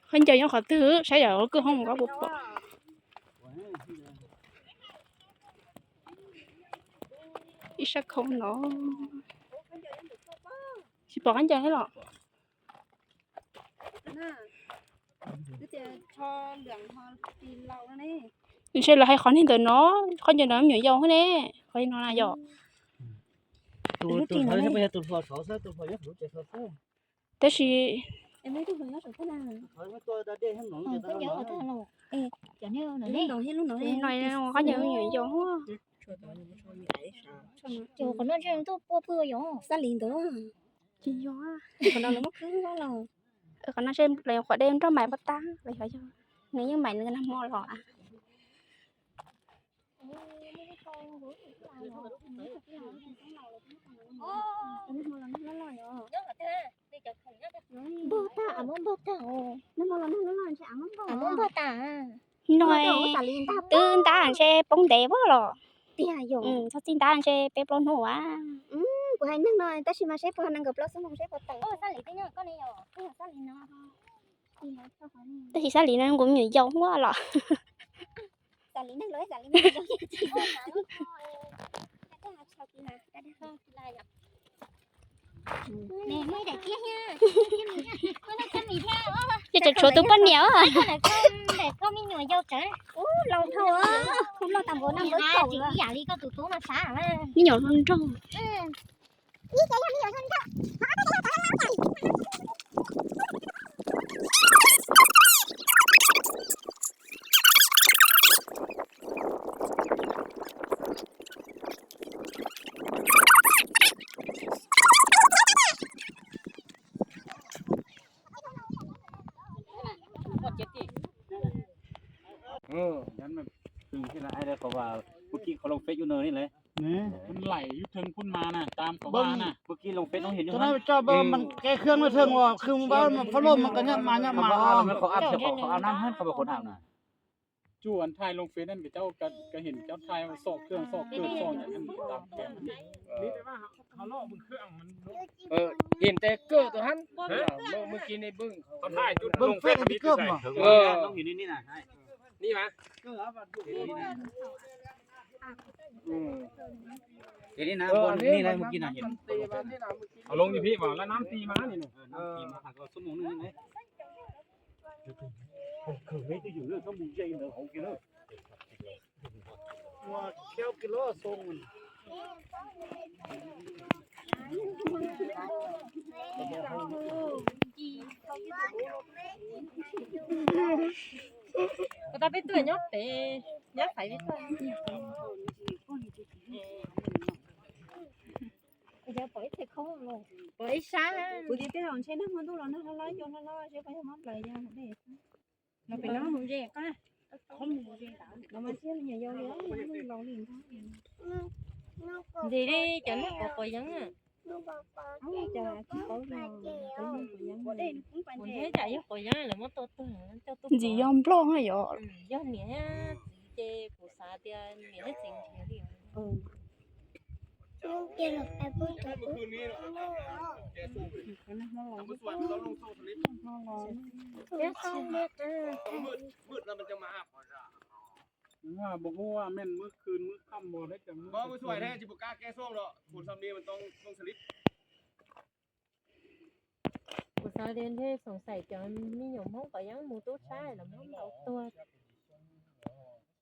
Khaub ncaws nyob qhov twg, saib yam kwj hoob ko puas pom. Ib sab khau no. Tsis pom khaub ncaws thiab los? Ntshe lawv hais qhov niag ntawm no, khaub ncaws ntawd me nyuam yaus thiab ne, qhov no na yom. Tab sis khaub ncaws me nyuam yaus. Tsis yog, qhov no ntshe lawv nyuam qhuav de nroj mais pov tag los yog nws yeej mais nws nag hmo los. Npog tag, muab npog tag. Muab npog tag. No twb ntab ntshe poob ntev voj los. Tiag yom. Txhob txij ntab ntshe peb plaub hnub a. Kuv hais neeg no tab sis mas seb puas nees nkaum plaub xuab moos seb puas tawm. Tab sis xab lis no kuv me nyuam yaus huaj los. Ces tseem tshuav tus poj niam. Me nyuam hluas nraug. Mus kij qhov loo feb yub no ni le. Lais yub theej phun mas na, tam qhov mas na. Mus kij loo feb no, coj mas kev khwb no theej uas khwb mus pab mas pab loj mas koj nyab mas nyab mas. Qhov av, qhov av nab hab qhov qhov av na. Cuaj thaj loo feb na, koj cov thaj xoj khwb xoj khwb xoj nyam tam kev. Ib tes kawj tus hab, mus kij nej pw. Pw feb ib tes kawj mas. Loo yug pib mas lab nab ti mas. Koj tab peb tuaj nyob pem, nyob fais peb tuaj. Pom ib txhia khoom, pom ib sab. Kuv tias tej zaum ntshe nag hmo ntuj los nag hlob hlob, cua hlob hlob, seb puas yog mob plaws yog dej. Los pem no mus ze, qhov mus ze ntawd los mas thiaj li nyuam yau li, laus li ntag. Ntxim li cov neeg quav quav yeeb. Ub, cas tsis paub li, quav yeeb, quav yeeb, kuv ntshai tsam yog quav yeeb lawv muab tua tuag coj tuaj. Ntxim yog nplog na yom. Yog niam thiab txiv ces kuv xav tias niam thiab txiv nrhiav li. Kuv xav tias ntshe xoom xaim cov me nyuam Hmoob quav yeeb mus tub sab los muab ntaus tuag.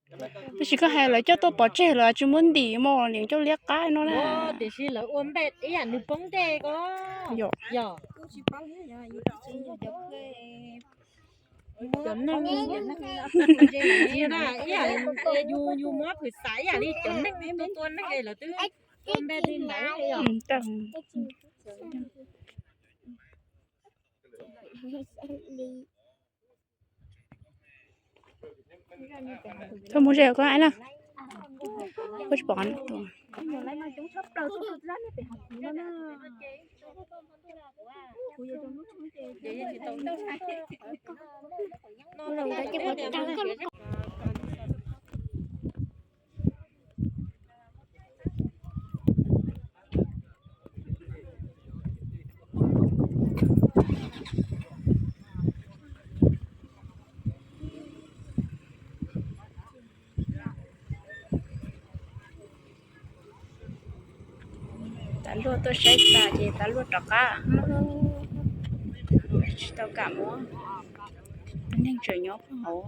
Tab sis koj hais lawv coj tuaj pov tseg los tsis muab ntim mos niam coj liab qab no na. Tiam sis lawv ua npej ib yam nws poob dej ko. Yog cov neeg, ib yam yus, yus muab phwm xav ib yam li cov neeg tua tua neeg lawv twb ua npej li ntawd. Thaum mus ze koj na, koj tsis pom tus. Luag tuaj saib tas ces tas luag rov qab, tsis tau kam mus. Tus neeg tseem nyob hauv.